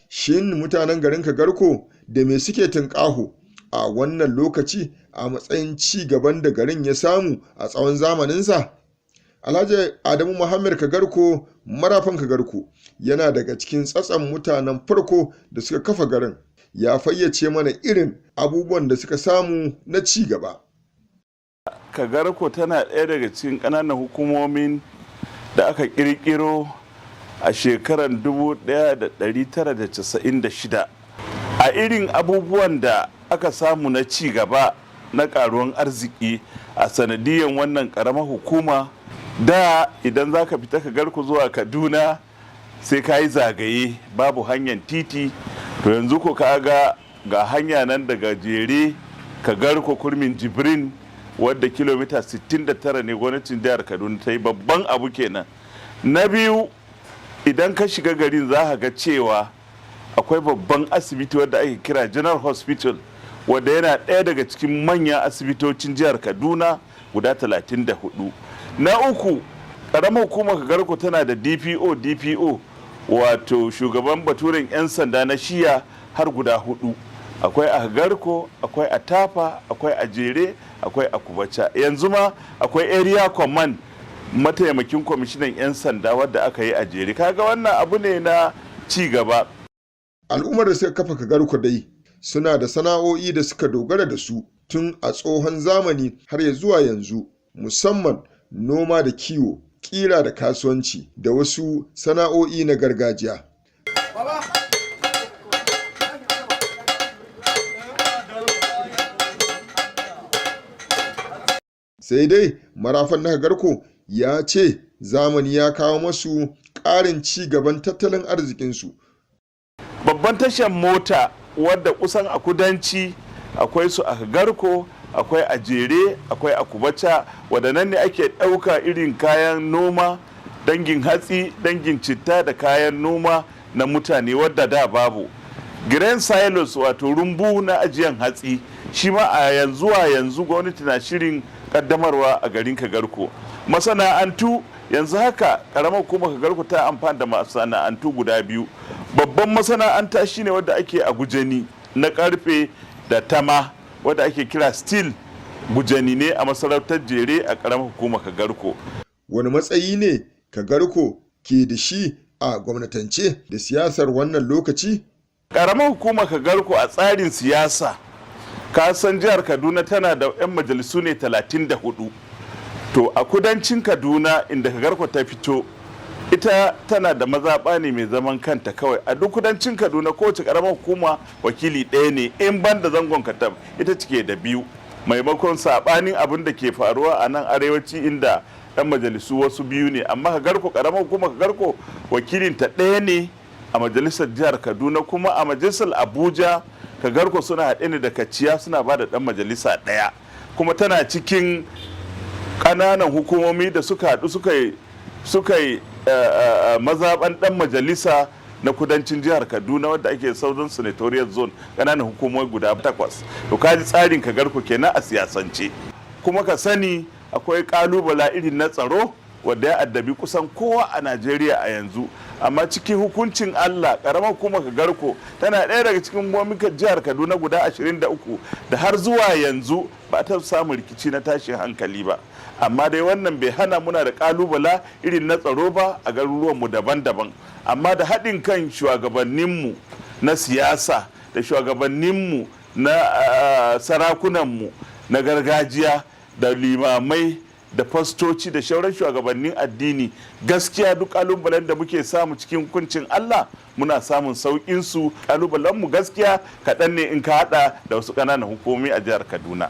Shin mutanen garin Kagarko da me suke tunƙaho a wannan lokaci a matsayin ci gaban da garin ya samu a tsawon zamaninsa? Alhaji Adamu Muhammad Kagarko, marafan Kagarko, yana daga cikin tsatson mutanen farko da suka kafa garin. Ya fayyace mana irin abubuwan da suka samu na ci gaba. Kagarko tana ɗaya daga cikin ƙananan hukumomin da aka ƙirƙiro a shekarar 1996. A irin abubuwan da aka samu na ci gaba na ƙaruwan arziki a sanadiyan wannan ƙaramar hukuma, da idan za ka fita Kagarko zuwa Kaduna sai ka yi zagaye, babu hanyar titi. To yanzu ko ka ga ga hanya nan daga Jere, Kagarko, Kurmin Jibrin, wadda kilomita 69 ne gwamnatin jihar Kaduna ta yi. Babban abu kenan. Na biyu, idan ka shiga garin za ka ga cewa akwai babban asibiti wadda ake kira General Hospital, wadda yana ɗaya daga cikin manyan asibitocin jihar Kaduna guda 34. Na uku, ƙaramar hukumar Kagarko tana da DPO, DPO wato shugaban baturen 'yan sanda na shiya, har guda hudu. Akwai a Kagarko, akwai a Tafa, akwai a Jere, akwai a Kubacha. Yanzu ma akwai area command, mataimakin kwamishinan 'yan sanda, wadda aka yi a Jere. Kaga wannan abu ne na ci gaba. Al'ummar da suka kafa Kagarko dai suna da sana'o'i da suka dogara da su tun a tsohon zamani har ya zuwa yanzu, musamman noma da kiwo, ƙira da kasuwanci da wasu sana'o'i na gargajiya. Sai dai marafan na Kagarko ya ce zamani ya kawo masu ƙarin ci gaban tattalin arzikinsu. Babban tashar mota wadda kusan a kudanci akwai su a Garko, akwai a Jere, akwai a Kubacha, wadda nan ne ake ɗauka irin kayan noma, dangin hatsi, dangin citta da kayan noma na mutane, wadda da babu. Grain silos, wato rumbu na ajiyan hatsi, shi ma a yanzu gwamnati na shirin kaddamarwa a garin Kagarko. Masana'antu, yanzu haka karamar hukumar Kagarko ta amfani da masana'antu guda biyu. Babban masana'anta shine wadda ake a Gujani na karfe da tama, wadda ake kira Steel Gujani ne, a masarautar Jere a karamar hukumar Kagarko. Wani matsayi ne Kagarko ke da shi a gwamnatance da siyasar wannan lokaci? Karamar hukumar Kagarko a tsarin siyasa, ka san jihar Kaduna tana da 'yan majalisu ne 34. To a kudancin Kaduna, inda Kagarko ta fito, ita tana da mazaɓa ne mai zaman kanta kawai. A duk kudancin Kaduna kowace karamar hukuma wakili ɗaya ne, in ban da Zangon Katab, ita cike da biyu, maimakon saɓanin abin da ke faruwa a nan arewaci inda ɗan majalisu wasu biyu ne. Amma Kagarko, karamar hukumar Kagarko, wakilinta ɗaya ne a majalisar jihar Kaduna. Kuma a majalisar Abuja, Kagarko suna haɗe ne da Kaciya, suna ba da ɗan majalisa ɗaya. Kuma tana cikin ƙananan hukumomi da suka haɗu suka yi mazaɓan ɗan majalisa na kudancin jihar Kaduna, wadda ake Southern Senatorial Zone, ƙananan hukumomi guda takwas. To kaji tsarin Kagarko kenan a siyasance. Kuma ka sani akwai ƙalubala irin na tsaro wadda ya addabi kusan kowa a Najeriya a yanzu. Amma cikin hukuncin Allah, karamar hukumar Kagarko tana ɗaya daga cikin hukumomin jihar Kaduna guda 23 da har zuwa yanzu ba ta samun rikici na tashin hankali ba. Amma dai wannan bai hana muna da kalubala irin na tsaro ba a garuruwanmu daban-daban. Amma da haɗin kan shugabanninmu na siyasa da shugabanninmu na sarakunanmu na gargajiya da limamai da fastoci da shauran shugabannin addini, gaskiya duk kalubalen da muke samu, cikin hukuncin Allah muna samun saukin su. Kalubalen mu gaskiya kaɗan ne in ka hada da wasu ƙananan hukumomi a jihar Kaduna.